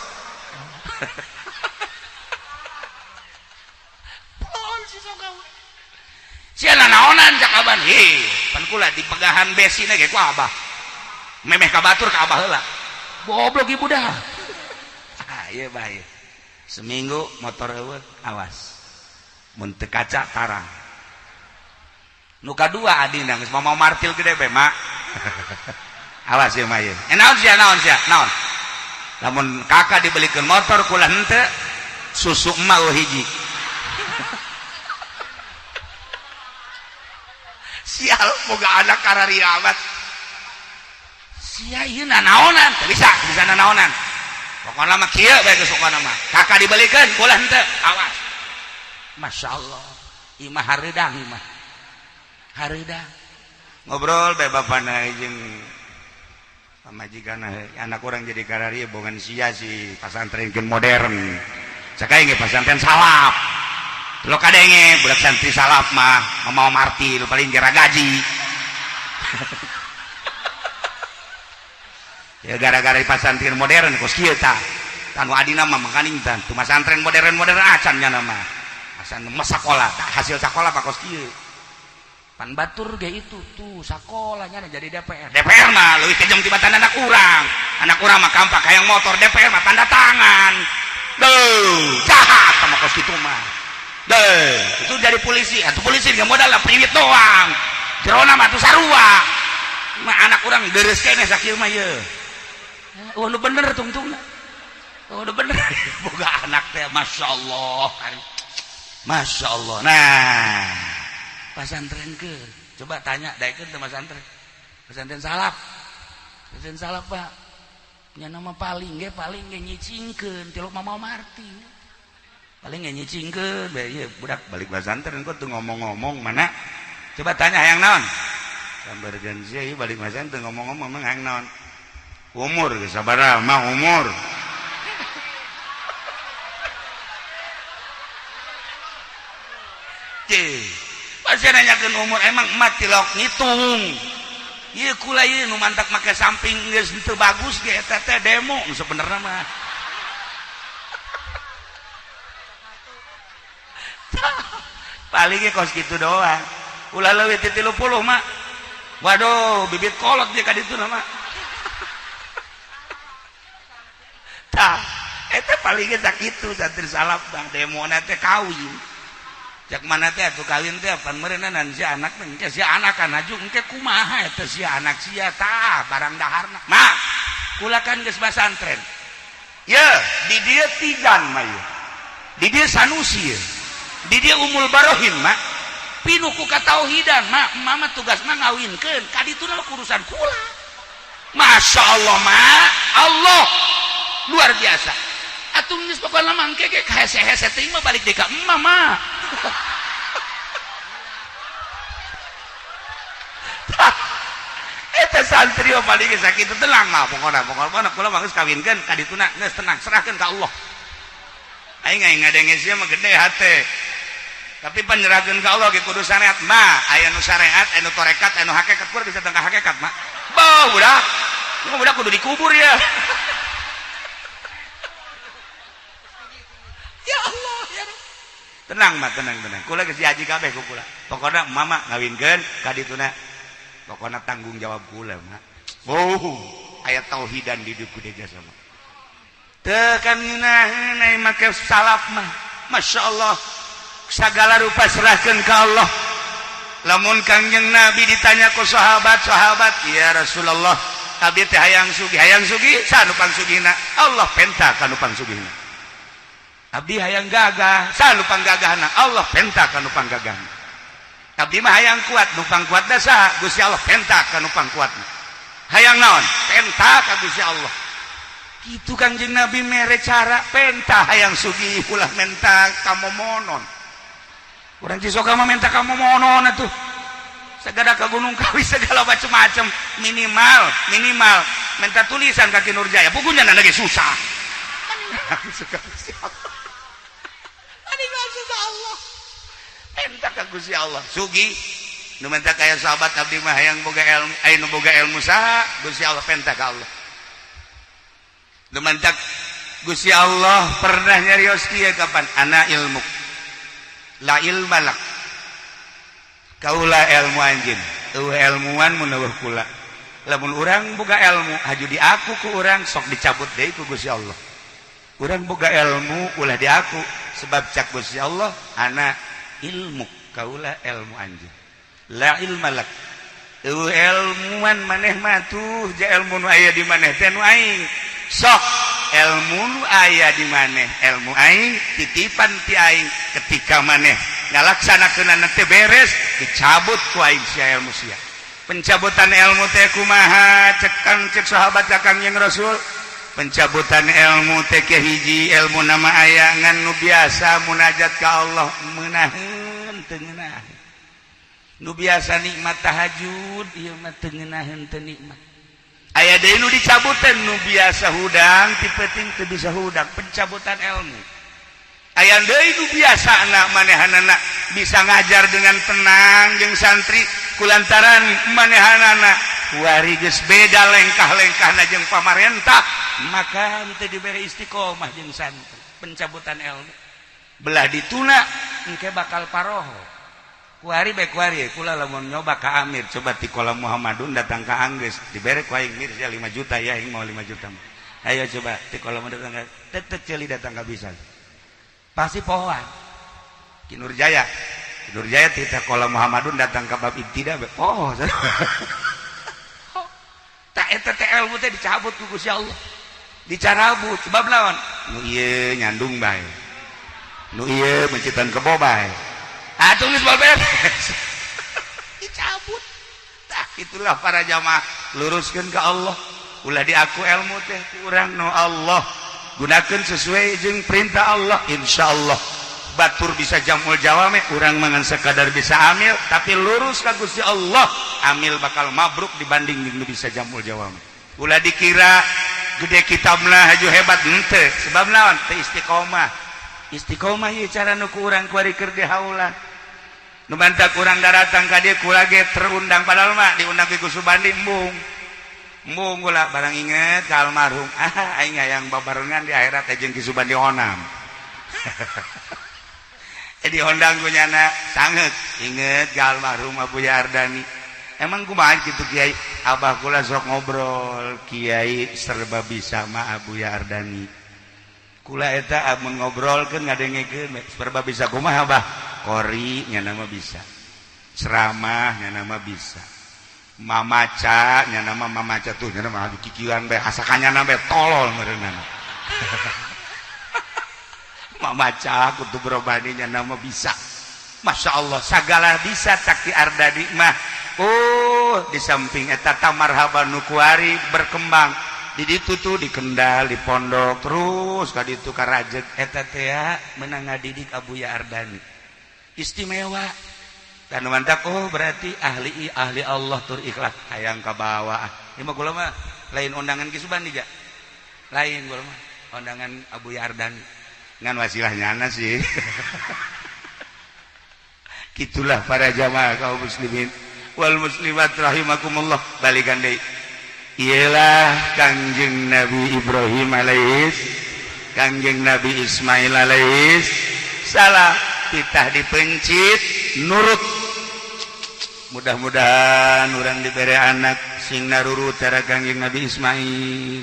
Pohon Cisoka. Sia naonan cak Abah. Hi, pan kula dipegahan besi ge ku Abah. Memeh ka batur ka Abah heula. Goblok ibu dah. Ah, iya bah ieu. Seminggu motor eueuh, awas. Mun teu kaca tarang. Nu kadua adina geus mau martil gede be, Mak. Awas ieu mah ieu. Eh naon sia, naon sia? Naon? Lamun kakak dibelikeun motor kula henteu, susu emak eueuh hiji. Sial boga anak kararia amat. Sia ieu nanaonan, teu bisa, bisa nanaonan. Pokona mah kieu bae geus pokona mah. Kakak dibelikeun kula henteu, awas. Masya Allah, ieu mah hareudang ieu mah. Hareudang. Ngobrol bae bapana jeung pamajikan, anak urang jadi kararia bongan sia si pasantren modern. Cak aing ge pasantren salaf. Lo kadenge budak santri salaf mah mau martil paling gera gaji. Ya gara-gara di pasantren modern kos kieu tah. Tanu adina mah makaning tan. Tu pasantren modern-modern acan nya nama. Asan mah sakola, tah hasil sakola mah kos kieu. Pan batur ge itu tuh sakolanya jadi DPR. DPR mah leuwih kejam tibatan anak urang. Anak urang mah kampak hayang motor, DPR mah tanda tangan. Duh, jahat sama kos kitu mah. Deh, itu jadi polisi. Atuh polisi nggak modal lah priwit doang. Jerona mah tuh sarua. Mah anak urang deres keneh sakieu mah ye. Oh, nu bener tungtungna. Oh, udah bener. Boga anak teh Masya Allah. Masya Allah. Nah, pasantren ke. Coba tanya, daekeun teh pesantren. Pesantren salaf. Pesantren salaf, Pak. Nya nama paling ge nyicingkeun tilok Mama Marti. Paling ge nyicingkeun bae ieu budak balik pesantren kok tuh ngomong-ngomong mana? Coba tanya hayang naon? Sambarkeun sia ieu balik pesantren ngomong-ngomong mah hayang naon? Umur geus sabaraha mah umur. Pasti nanyakeun umur emang emak tilok ngitung. Ieu kula ieu nu mantak make samping geus teu bagus ge eta teh demo nu sebenarna mah. Paling ge kos kitu doang. Ulah leuwih ti 30 mah. Waduh, bibit kolot dia ka ditu mah. Tah, eta paling ge sakitu santri salaf bang demona teh kawin. Cak mana teh atuh kawin teh pan meureunna si anak engke si anak kan aju engke kumaha eta si anak sia tah barang daharna. Mah, kula kan geus basantren. Ye, di dieu Tijan mah ye. Di dieu Sanusi ye. Di dieu Umul Barohin mah. Pinuh ku katauhidan mah, mama tugas mah ngawinkeun ka dituna urusan kula. Masya Allah mah, Allah luar biasa. Atuh geus pokona mah engke ge hese-hese teuing mah balik deui ka emak mah. Eta santri mah paling geus sakitu tenang mah pokona pokona kula mah geus kawinkeun ka dituna geus tenang serahkeun ka Allah. Aing aing ngadenge sia mah gede hate. Tapi penyerahkeun ka Allah ge kudu syariat mah, aya nu syariat, aya nu tarekat, aya nu hakikat, kudu bisa tengah hakikat mah. Beuh budak. Ieu budak kudu dikubur ya. Ya Allah ya Rabb. Tenang mah tenang tenang. Kula geus diaji kabeh ku kula. Pokona mama ngawinkeun ka dituna. Pokona tanggung jawab kula mah. Oh, aya tauhidan di dieu kudu jasa mah. Teu kan ngeunaheun ai make salaf mah. Masya Allah. Segala rupa serahkeun ka Allah. Lamun Kangjeng Nabi ditanya ku sahabat-sahabat, "Ya Rasulullah, abdi teh hayang sugih saha nu pangsugihna?" Allah penta ka nu pangsugihna. Abdi hayang gagah, saha nu panggagahna? Allah penta ka nu panggagahna. Abdi mah hayang kuat, nu pangkuatna saha? Gusti Allah penta ka nu pangkuatna. Hayang naon? Penta ka Gusti Allah. Kitu Kangjeng Nabi mere cara penta hayang sugih ulah menta kamomonon. Urang Cisoka mah menta kamomonon atuh. Segala ke Gunung Kawi segala macam-macam minimal minimal minta tulisan kaki Nurjaya pugunya lagi susah. Suka Gusti Allah. Allah. Minta ka Gusti Allah. Sugi nu minta kaya sahabat abdi mah hayang boga ilmu, aya nu boga ilmu saha? Gusti Allah penta ka Allah. Nu minta Gusti Allah pernah nyarios kieu kapan? Ana ilmu. La ilma lak. Kaula ilmu anjeun. Eueuh ilmuan mun eueuh kula. Lamun urang boga ilmu haju diaku ku urang sok dicabut deui ku Gusti Allah. Urang boga ilmu ulah diaku sebab cak Gusti Allah ana ilmu kaula ilmu anjeun. La ilma lak. Eueuh ilmuan maneh mah tuh ja ilmu nu aya di maneh teh nu aing. Sok ilmu nu aya di maneh ilmu aing titipan ti aing ketika maneh ngalaksanakeunana teh beres dicabut ku aing sia ilmu sia. Pencabutan ilmu teh kumaha cekang cek sahabat kakang yang Rasul. Pencabutan ilmu teh hiji ilmu nama aya ngan nu biasa munajat ka Allah meunaheun teu ngeunaheun. Nu biasa nikmat tahajud ieu mah teu ngeunaheun teu nikmat. Aya deui nu dicabutan nu biasa hudang ti peuting teu bisa hudang pencabutan ilmu. Aya deui nu biasa anak manehanana bisa ngajar dengan tenang jeung santri kulantaran manehanana kuari geus beda lengkah-lengkahna jeung pamarentah maka teu dibere istiqomah jeung santri pencabutan ilmu belah dituna engke bakal paroho. Kuari bae kuari kula lamun nyoba ka Amir coba ti kolam Muhammadun datang ka Anggeus dibere ku aing Mir 5 juta ya aing mau 5 juta. Ayo coba ti kolam datang ka tetep ceuli datang ka bisa. Pasti pohoan. Ki Nurjaya. Ki Nurjaya ti kolam Muhammadun datang ka bab ibtida oh. Tak eta teh ilmu teh dicabut ku Gusti Allah. Dicarabut sebab lawan nu ieu nyandung bae. Nu ieu mencitan kebo bae. Atuh geus beres. Dicabut. Tah itulah para jamaah, luruskeun ka Allah. Ulah diaku ilmu teh kurang no Allah. Gunakan sesuai jeung perintah Allah, insyaallah batur bisa jamul jawame, urang mangan sekadar bisa amil tapi lurus ka Gusti Allah, amil bakal mabruk dibanding jeung bisa jamul jawame. Ulah dikira gede kitabna haju hebat henteu, sebab naon teu istiqomah. Istiqomah ieu cara nu ku urang kuari keur dihaulan. Nu mantak urang daratang ka dieu kula ge terundang, padahal mah diundang ku Subandi embung. Embung kula barang inget ka almarhum. Ah aing hayang babarengan di akhirat jeung Ki Subandi Onam. Diondang ku nyana sanget inget ka almarhum Abuya Ardani. Emang kumaha kitu Kiai? Abah kula sok ngobrol Kiai serba bisa mah Abuya Ardani. Kula eta amun ngobrolkeun ngadengekeun serba bisa kumaha Abah? Kori nyana mah bisa. Ceramah nyana mah bisa. Mamaca nyana mah mamaca tuh nyana mah kikieuan bae asa kanyana bae tolol meureunana. Mamaca kutub robani nyana mah bisa. Masya Allah segala bisa tak Ki Ardani mah. Oh di samping eta tamarhaban nu kuari berkembang di ditu tuh di Kendal di pondok terus ka ditu ka Rajeg eta teh menang ngadidik Abuya Ardani istimewa. Dan mantak oh berarti ahli ahli Allah tur ikhlas hayang ka bawah. Ieu mah kula mah lain undangan Ki Subandi ja. Lain kula mah undangan Abuya Ardani ngan wasilah nyana sih. Gitulah para jamaah kaum muslimin wal muslimat rahimakumullah. Balikan deui ialah Kangjeng Nabi Ibrahim alaihis, Kangjeng Nabi Ismail alaihis salam, titah dipencit nurut. Mudah-mudahan urang diberi anak sing narurut cara Kangjeng Nabi Ismail.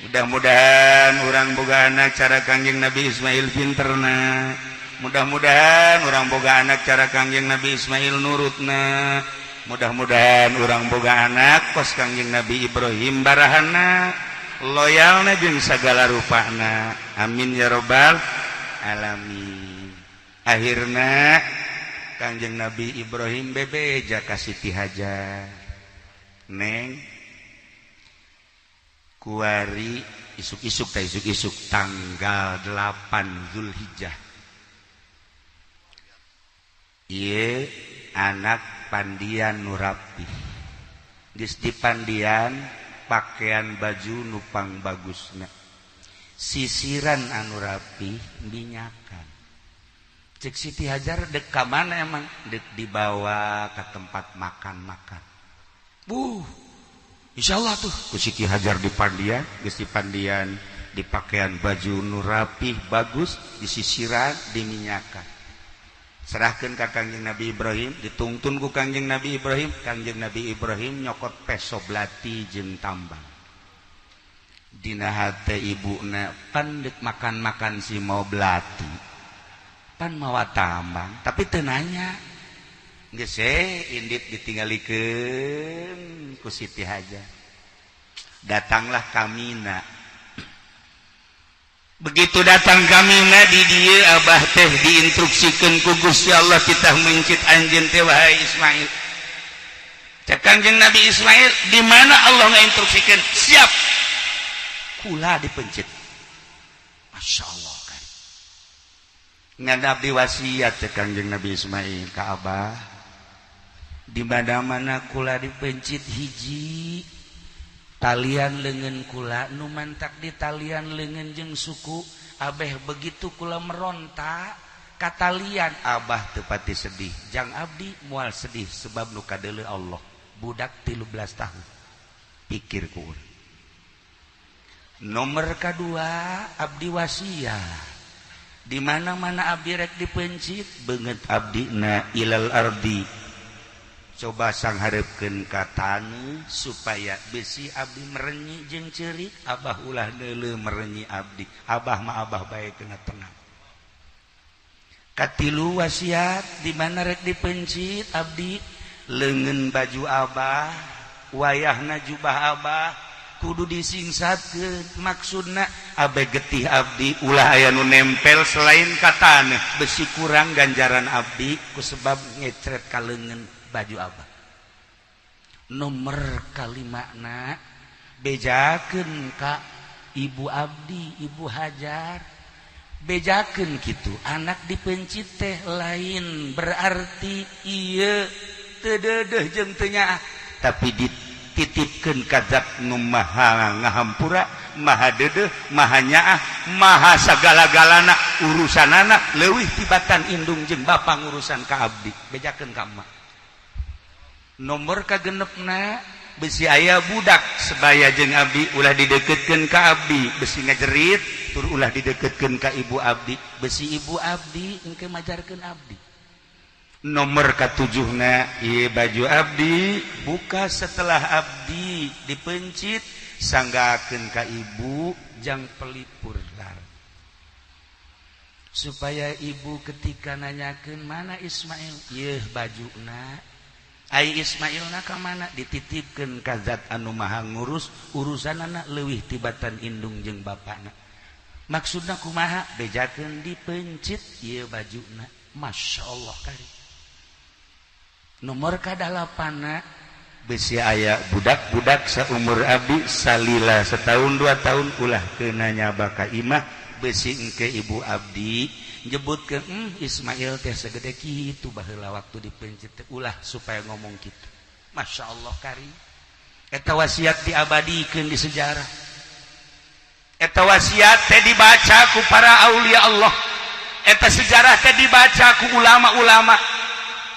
Mudah-mudahan urang boga anak cara Kangjeng Nabi Ismail pinterna. Mudah-mudahan urang boga anak cara Kangjeng Nabi Ismail nurutna. Mudah-mudahan urang boga anak kos Kangjeng Nabi Ibrahim barahana loyalna jeung sagala rupana. Amin ya robbal alamin. Akhirna Kangjeng Nabi Ibrahim bebeja ka Siti Hajar, Neng, kuari isuk-isuk teh isuk-isuk tanggal 8 Zulhijjah ieu anak pandian nu rapih, geus dipandian, pakaian baju nupang bagusna, sisiran anu rapih, minyakan. Cek Siti Hajar, dek ka mana emang? Dek dibawa ke tempat makan-makan. Buh, insyaallah tuh ku Siti Hajar dipandian, geus dipandian, dipakaian baju nu rapih bagus, disisiran, diminyakan, serahkan ka Kangjeng Nabi Ibrahim, ditungtun ku Kangjeng Nabi Ibrahim. Kangjeng Nabi Ibrahim nyokot peso belati jeung tambang. Dina hate ibuna, pan dek makan-makan si mau belati pan mawa tambang, tapi teu nanya. Geus indit ditinggalikeun ku Siti Hajar, datanglah Kamina. Begitu datang Kamina di dieu abah teh diinstruksikan ku Gusti Allah kita mencit anjeun teh wahai Ismail. Cek Kangjeng Nabi Ismail, di mana Allah ngainstruksikan? Siap, kula dipencit. Masya Allah kan ngan abdi wasiat, cek Kangjeng Nabi Ismail ka abah, di mana-mana kula dipencit, hiji talian lengan kula nu mantak di talian lengan jeung suku abeh, begitu kula meronta katalian abah tepati sedih, jang abdi mual sedih sebab nu kadeuleu Allah. Budak 13 tahun pikir ku. Nomor kedua, abdi wasiat, di mana-mana abdi rek dipencit, beungeut abdi na ilal ardi. Coba sangharepkeun ka taneuh supaya besi abdi merenyi jeung ceurik. Abah ulah neuleuh merenyi abdi, abah mah abah bae kena tenang. Katilu wasiat di mana rek dipencit abdi, leungeun baju abah, wayahna jubah abah kudu disingsatkeun. Maksudna abe getih abdi ulah aya nu nempel selain ka taneuh, besi kurang ganjaran abdi ku sebab ngecret ka leungeun baju abah. Nomor kalimana, bejakeun ka ibu abdi, Ibu Hajar, bejakeun kitu anak dipencit teh lain berarti ieu teu deudeuh jeung teu nyaah, tapi dititipkeun ka zat nu maha ngahampura, maha deudeuh, maha nyaah, maha sagala-galana urusanana leuwih tibatan indung jeung bapa ngurusan ka abdi. Bejakeun ka emak. Nomor kagenepna, besi aya budak sebaya jeung abdi ulah dideketkeun ka abdi, besi ngajerit tur ulah dideketkeun ka ibu abdi, besi ibu abdi engke majarkeun abdi. Nomor katujuhna, ieu baju abdi buka setelah abdi dipencit, sanggakeun ka ibu jang pelipur lar, supaya ibu ketika nanyakeun mana Ismail, ieu bajuna. Ai Ismail na ka mana? Dititipkeun ka zat anu maha ngurus urusanana leuwih tibatan indung jeung bapana. Maksudna kumaha? Bejakeun dipencit ieu bajuna. Masya Allah kari. Nomor kadalapana, besi aya budak-budak saumur abdi salila setahun 2 tahun ulah kena nyaba ka imah, besi engke ibu abdi nyebutkeun, Ismail teh segede kitu baheula waktu dipencit teh," ulah supaya ngomong kitu. Masya Allah kari. Eta wasiat diabadikeun di sejarah, eta wasiat teh dibaca ku para aulia Allah, eta sejarah teh dibaca ku ulama-ulama.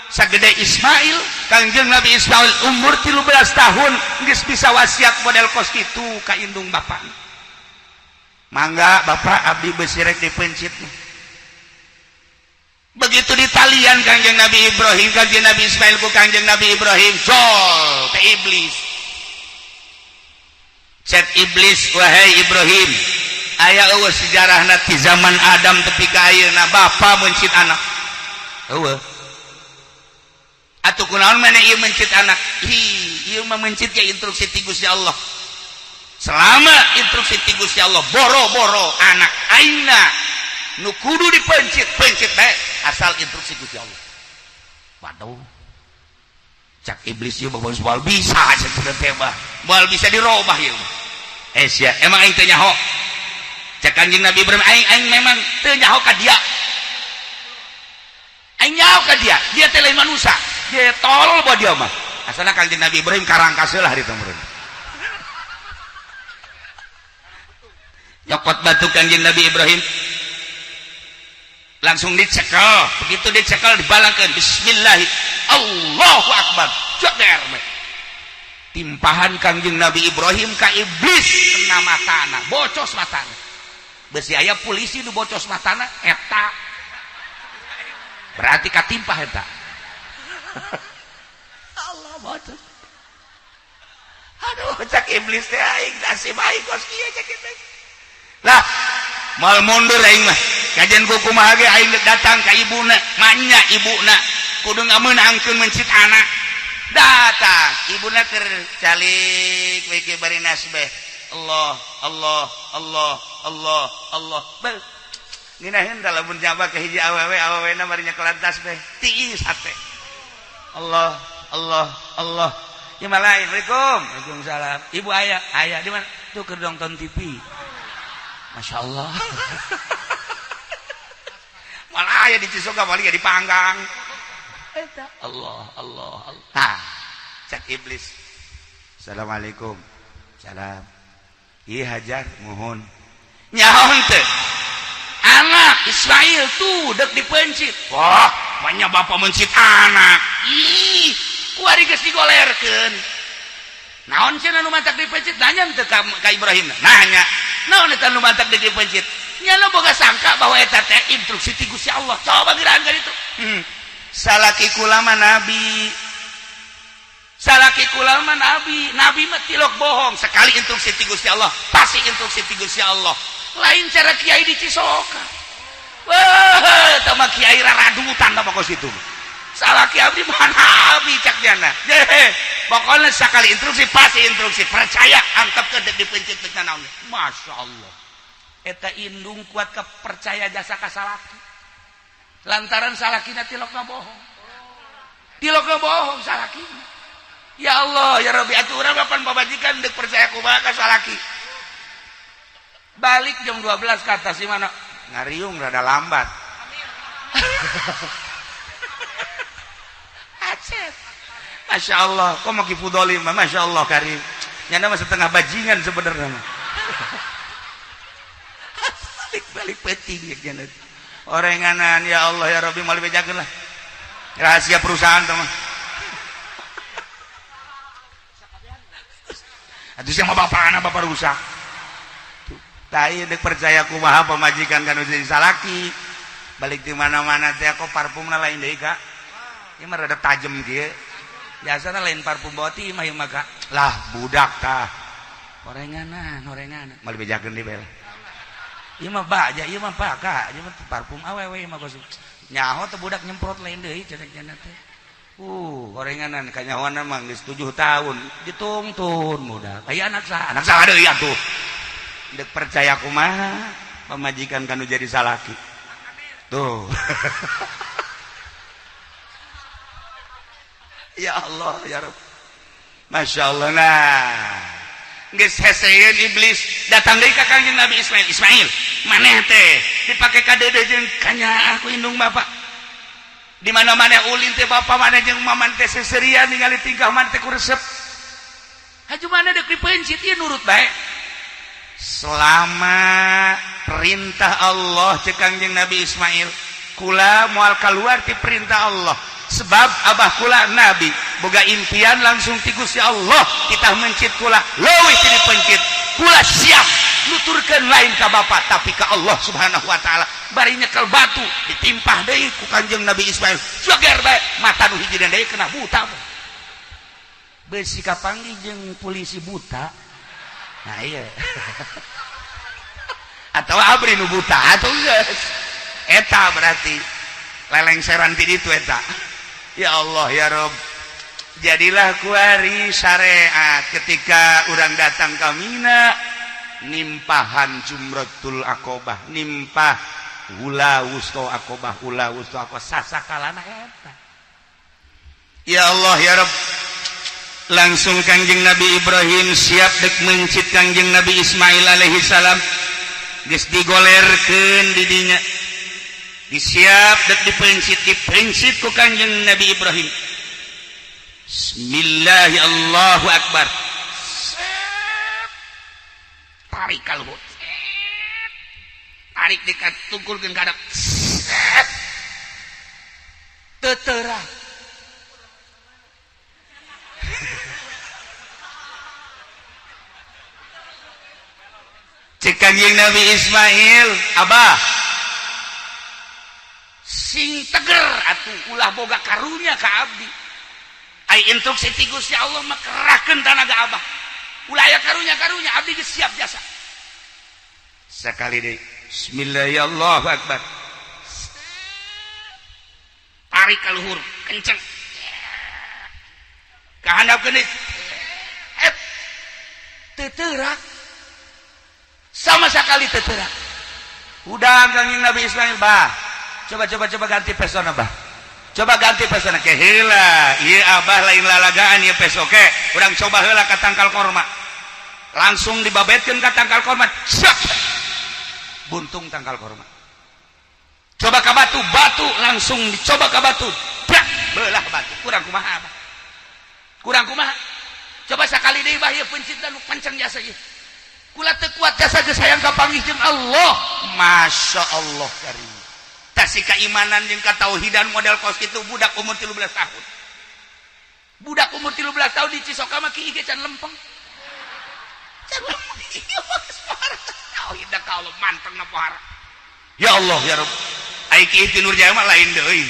Sagede Ismail, Kangjeng Nabi Ismail umur 13 tahun geus bisa wasiat model kos kitu ka indung bapak. "Mangga bapak, abdi besi rek dipencit." Begitu ditalian Kangjeng Nabi Ibrahim, Kangjeng Nabi Ismail ku Kangjeng Nabi Ibrahim, jol ke iblis. Cek iblis, "Wahai Ibrahim, aya eueuh sejarahna ti zaman Adam tepi ka ayeuna bapa mencit anak? Eueuh. Atuh kunaon maneh ieu mencit anak?" "Hi, ieu mah mencit ya instruksi ti Gusti Allah. Selama instruksi ti Gusti Allah, boro-boro anak aingna nu kudu dipencit, pencit bae asal instruksi Gusti Allah." "Waduh," cak iblis, "ieu mah moal bisa cenah teh mah, moal bisa dirobah ieu mah." "Eh sia, emang aing teu nyaho?" Cak Kanjeng Nabi Ibrahim, "Aing aing memang teu nyaho ka dia. Aing nyaho ka dia, dia teh lain manusia, dia tolol buat dia mah." Asalna Kanjeng Nabi Ibrahim karangkas lah hari meureun. Nyokot batu Kanjeng Nabi Ibrahim langsung dicekel. Begitu dicekel, dibalangkan, bismillah, Allahu Akbar, jeger timpahan Kangjeng Nabi Ibrahim ka iblis, kena matana, bocos matana. Besi aya polisi nu bocos matana eta berarti katimpah eta. Allah, bocos. Aduh, cak iblis teh, aing nasib aing kos kieu. Cak iblis lah, "Moal mundur aing mah. Kajian kuku mah ge aing datang ka ibuna, manya ibuna kudu ngameunangkeun mencit anak." Datang ibuna keur calik we bari nasbeh, Allah Allah Allah Allah Allah. Bel nginaheun da lamun nyaba ka hiji awewe, awewena bari nyekelan tasbeh, tiis hate. Allah Allah Allah. Ya malain, "Assalamualaikum." "Waalaikumsalam." "Ibu aya?" "Aya." "Di mana?" "Tuh, keur nonton TV." Masya Allah. Malah aya di Cisoga, paling ya dipanggang. Eta Allah Allah Allah. Ha, cak iblis. "Assalamualaikum." "Salam." "Iya Hajar, mohon. Nyaho teu? Anak Ismail tuh dek dipencit." "Wah, banyak bapak mencit anak. Ih, kuari geus digolerkeun. Naon cenah nu mantak dipencit?" Nanya teu ka Ibrahim? Nanya. "Naon eta nu mantak dipencit?" Nya boga sangka bahwa eta teh instruksi ti Gusti Allah. Coba geuraan ka ditu. Salaki kula mah nabi. Salaki kula mah nabi, nabi mah tilok bohong. Sekali instruksi ti Gusti Allah, pasti instruksi ti Gusti Allah. Lain cara kiai di Cisoka. Wah, eta mah kiai raradutan mah kos itu. Salaki abdi mah nabi cak jana. Pokoknya sekali instruksi pasti instruksi, percaya angkap ke dek dipencet teu naon. Masya Allah. Eta indung kuat kepercaya jasa ka salaki. Lantaran salakina tilok bohong. Tilok bohong salakina. Ya Allah, ya Rabbi, atuh urang kapan pamajikan dek percaya kumaha ka salaki. Balik jam 12 ke atas si mana? Ngariung rada lambat. Acet. Masya Allah, kok mau kifudoli mah, Masya Allah karim. Nyana mah setengah bajingan sebenarnya mah. Balik-balik penting ya nyana. Orenganan ya Allah ya Rabbi mau dibejakeun lah. Rahasia perusahaan tuh mah. Atuh sia mah bapana bapak rusak. Tai dek percaya kumaha pamajikan kan jadi salaki. Balik di mana-mana teh kok parfumna lain deui Kak. Ieu mah rada tajem kieu. Biasana lain parfum boti mah ieu mah Kak. Lah budak tah. Orenganan, orenganan. Mal dibejakeun deui bae lah. Ieu mah baja, ieu mah pak Kak, ieu mah parfum awewe ieu mah kos. Nyaho teh budak nyemprot lain deui cenah cenah teh. Gorenganan kanyahoana mah geus 7 tahun ditungtun budak. Aya anak saha? Anak saha deui atuh. Dek percaya kumaha pamajikan kanu jadi salaki. Tuh. Ya Allah ya Rabb. Masya Allah nah. Geus heseun iblis datang deui ka Kangjeng Nabi Ismail. Ismail, maneh teh dipake kadeudeuh jeung kanyaah ku indung bapak. Di mana-mana ulin teh bapak mana jeung maman teh seserian ningali tingkah mana teh ku resep. Haju mana dek dipencit ieu nurut bae. Selama perintah Allah cek Kangjeng Nabi Ismail, kula moal kaluar ti perintah Allah. Sebab abah kula nabi boga impian langsung ti Gusti Allah, kita mencit kula leuwih ti dipencit. Kula siap nuturkeun lain ka bapak tapi ka Allah Subhanahu wa taala. Bari nyekel batu ditimpah deui ku Kangjeng Nabi Ismail. Joger bae mata nu hiji deui kena buta. Beusi kapanggih jeung polisi buta. Nah iya. Atau abri nu buta atuh geus. Eta berarti lelengseran ti ditu eta. Ya Allah ya Rob. Jadilah kuari syariat ketika urang datang ka Mina nimpahan Jumratul Aqobah, nimpah ula wusto Aqobah, ula wusto Aqobah sasakalana eta. Ya Allah ya Rob. Langsung Kangjeng Nabi Ibrahim siap dek mencit Kangjeng Nabi Ismail alaihi salam. Geus digolerkeun di dinya. Disiap dek dipencit, dipencit ku Kangjeng Nabi Ibrahim. Bismillahirrahmanirrahim. Allahu akbar. Tarik ka luhur. Tarik dekat tungkulkeun ka hadap. Teu terang. Cek Kangjeng Nabi Ismail, abah sing teger atuh ulah boga karunya ka abdi. Ai instruksi ti Gusti Allah mah kerahkeun tanaga abah. Ulah aya karunya-karunya abdi geus siap jasa. Sekali deui, bismillahirrahmanirrahim. Akbar. Tarik ka luhur, kenceng. Ka handapkeun deui. Teu teurak. Sama sekali teu teurak. Udah Kangjeng Nabi Ismail, bah. Coba coba coba ganti pesona, bah. Coba ganti pesona ke heula. Ieu abah lain lalagaan ieu peso ke. Urang coba heula ka tangkal korma. Langsung dibabetkeun ka tangkal korma. Cek. Buntung tangkal korma. Coba ka batu, batu langsung dicoba ka batu. Brak, belah batu. Kurang kumaha abah? Kurang kumaha? Coba sakali deui bah ieu pencit dan kenceng jasa ieu. Kula teu kuat jasa geus hayang kapanggih jeung Allah. Masya Allah karim. Tasih keimanan jeung katauhidan model kos kitu budak umur 13 tahun. Budak umur 13 tahun di Cisoka mah kieu can lempeng. Can lempeng. Tauhid ka Allah manteng na pohara. Ya Allah ya Rabb. Ai kieu ti Nur Jaya mah lain deui.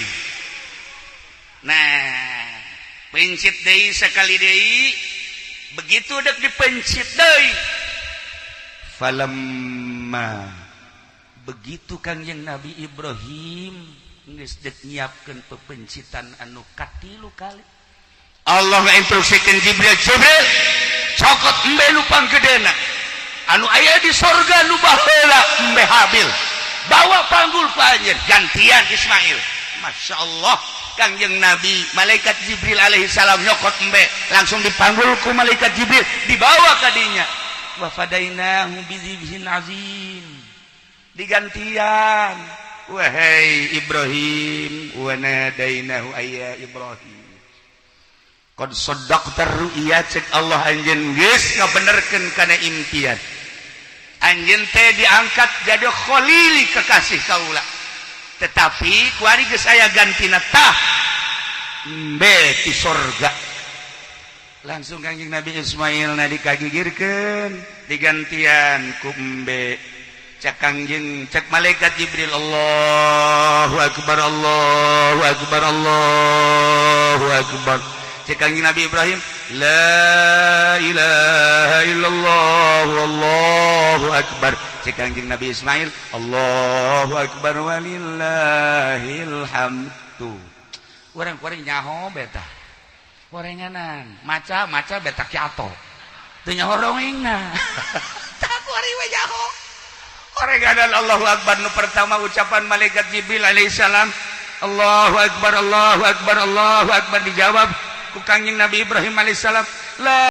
Nah, Pencit deui sekali deui. Begitu dek dipencit deui, falamma, begitu Kangjeng Nabi Ibrahim geus dek nyiapkeun pepencitan anu katilu kali, Allah ngainstruksikeun Jibril, "Jibril, cokot embe nu panggedena anu aya di sorga, nu baheula embe Habil, bawa panggul ku anjeun, gantian Ismail." Masya Allah, Kangjeng Nabi, malaikat Jibril alaihi salam nyokot embe, langsung dipanggul ku malaikat Jibril, dibawa ka dinya. Wa fadainahu bizibhin azim, digantian. Wahai Ibrahim, wa nadainahu ayya Ibrahim qad saddaqta ru'ya. Cek Allah, anjeun geus ngabenerkeun kana impian anjeun teh, diangkat jadi khalili, kekasih kaula. Tetapi kuari geus aya gantina, tah embe ti sorga. Langsung Kangjeng Nabi Ismail na dikagigirkeun, digantian ku embe. Cek Kangjeng, cek malaikat Jibril, "Allahu akbar, Allahu akbar, Allahu akbar." Cek Kangjeng Nabi Ibrahim, "La ilaha illallah, Allahu akbar." Cek Kangjeng Nabi Ismail, "Allahu akbar walillahil hamdu." Urang kuari nyaho beta gorenganan, maca maca beta kiato teu nyaho dongengna. Tah, kuari we nyaho gorenganan. Allahu akbar nu pertama, ucapan malaikat Jibril alaihissalam, "Allahu akbar, Allahu akbar, Allahu akbar," dijawab ku Kangjeng Nabi Ibrahim alaihissalam, la